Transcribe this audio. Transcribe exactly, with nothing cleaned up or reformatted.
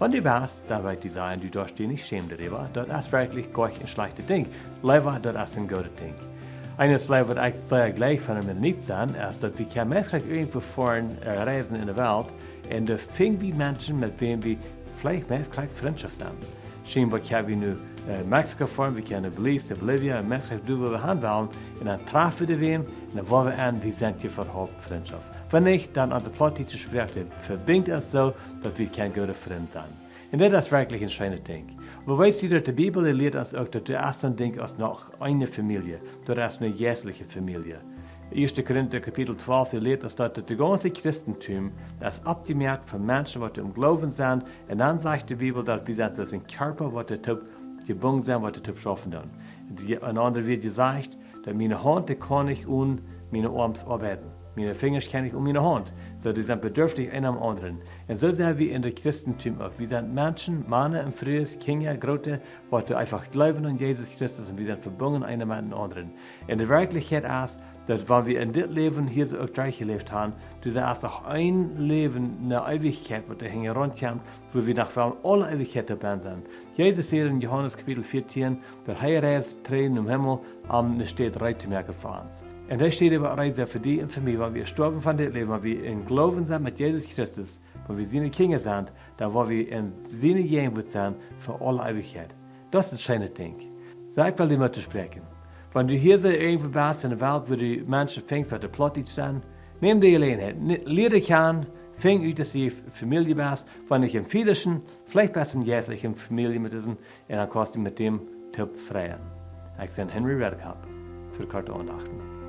Wan du best, dan well ekj die sajen, du darfst die nich schämen doaräwa. Daut es werkjlich goanich een schlajchtet Dinkj. Leewa, daut es een goodet Dinkj. Eent waut ekj sea jleich von de Mennoniten sent, es daut wie kjennen meist irjentwua foaren, äh, reisen enne Welt, un doa finj wie Menschen, met wäm wie veleicht meist Frintschoft sent. Schienboa kjenn wie nu, äh, Mexiko foaren, wie kjennen Belize, Bolivia, un meist doa wua wie han wellen, un dan träf wie wäm, un dan woa wie aun, wie sent je äwahaupt Frintschoft. Wan nich, dan aun de plautdietsche Sproak, dee vebinjt ons soo, daut wie kjennen goode Frind sennen. Un daut es werkjlich een scheenet Dinkj. Oba weetst du, daut de Bibel, dee lieet ons uk, daut doa es soon Dinkj aus noch eene Famielje. Daut es eene jeistliche Famielje. Ieeschte Korinta Kapitel twalf, dee lieet ons daut, daut de gaunze Christentum, daut es oppjemoakt von Menschen, waut em Gloowen sent. Un dan sajcht de Bibel, daut wie sent soo aus een Kjarpa, waut doatoo jebungen sent, waut doatoo schaufen doonen. Dee, een aundret Wuat jesajcht, daut miene Haunt, dee kaun nich onen miene Oarms oabeiden. Miene Finjasch kjennen nich onen miene Haunt. Soo, dee sent bedürftich eena aum aundren. Un soo sent wie en daut Christentum uk. Wie sent Menschen, Mana un Frues, Kjinja, Groote, waut doa eefach jleewen aun Jesus Christus, un wie sent vebungen eena met dän aundren. Un de Werkjlichkjeit es, daut wan wie en dit Läwen hia soo uk derchjeläft haben, doa es noch een Läwen, eene Eewichkjeit, waut doa hinjaraun kjemt, wua wie noch fa aule Eewichkjeit doabie sent. Jesus säd en Johanes Kapitel vieetieen, daut hee reist trigj nom Himmel, om eene Städ reed to moaken fa ons. Un dee Städ woat reed sennen fa die un fa mie, wan wie jestorwen sent von dit Läwen, wan wie em Gloowen sent met Jesus Christus, wan wie siene Kjinja sent, dan woa wie en siene Jäajenwoat sennen fa aule Eewichkjeit. Daut es een scheenet Dinkj. Soo, ekj well die Moot toospräakjen. Wan du hia soo irjentwua best en de Welt, wua du Menschen finjst, waut doa Plautdietsch sent, nem de Jeläajenheit. Ne-, lia dee kjanen, finj ut, daut du Famielje best, wan nich em fisischen, veleicht best du em jeistlichen Famielje met disen, un dan kaust du met dän toop freien. Ekj sie Henry Redekop fa Korte Aundachten.